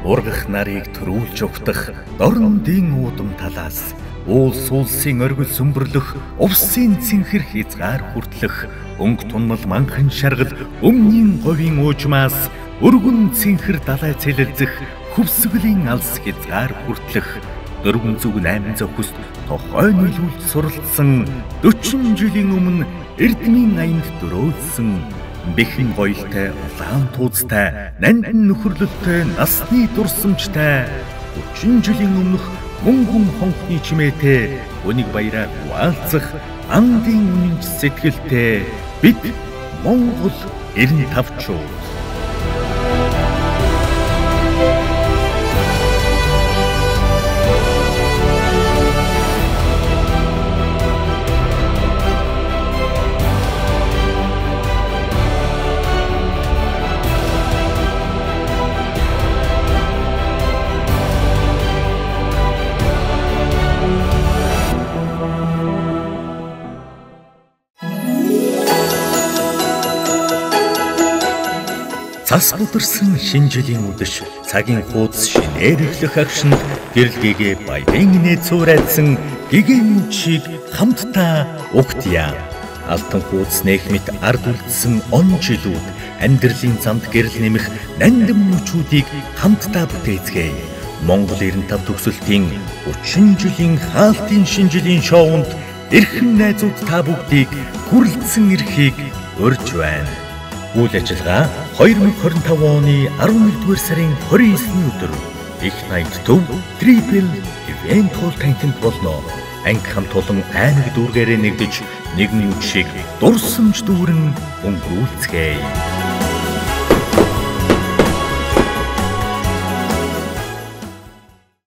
Ургах нарыг төрүүлж угтах дорндын уудам талаас уулс улсын оргил сүмбэрлэх, увсын цэнхэр хязгаар хүртлэх, өнгө тунмал манхан шаргал өмнийн говийн уужмаас өргөн цэнхэр далай цэлэлзэх, хөвсгөлийн алс хязгаар хүртлэх, 408 зохист тохой нийлүүлж суралцсан 40 жилийн өмнө эрдмийн аянд дөрөөлсөн бэхэн гоёлтой, улаан туузтай, нандин нөхөрлөлтэй, насны дурсамжтай 40 жилийн өмнөх мөнгөн хонхны чимээтэй, үнийг баяраар хуваалцах андын үнэнч сэтгэлтэй бид Монгол 95-чууд. Цас бүдэрсэн шинэ жилийн үдэш, цагийн хуудас шинээр эхлэх агшинд гэрэлгээгээ баярын инээд цуурайлсан гэгээн мөчийг хамтдаа угтъя. Алтан хуудас нээх мэт ард үлдсэн он жилүүд, амьдралын замд гэрэл нэмэх нандин мөчүүдийг хамтдаа бүтээцгээе. Монгол 95 төгсөлтийн 30 жилийн хаалтын шинэ жилийн шоунд эрхэм найзууд та бүгдийг хүрэлцэн ирэхийг урьж байна. Үйл ажиллагаа 2025 оны 11-р сарын 29-ний өдөр их найд төв Triple Event Hall танхимд болно. Анги хамт олон аймаг дүүргээрээ нэгдэж нэгэн үдшийг дурсамж дүүрэн өнгөрүүлцгээе.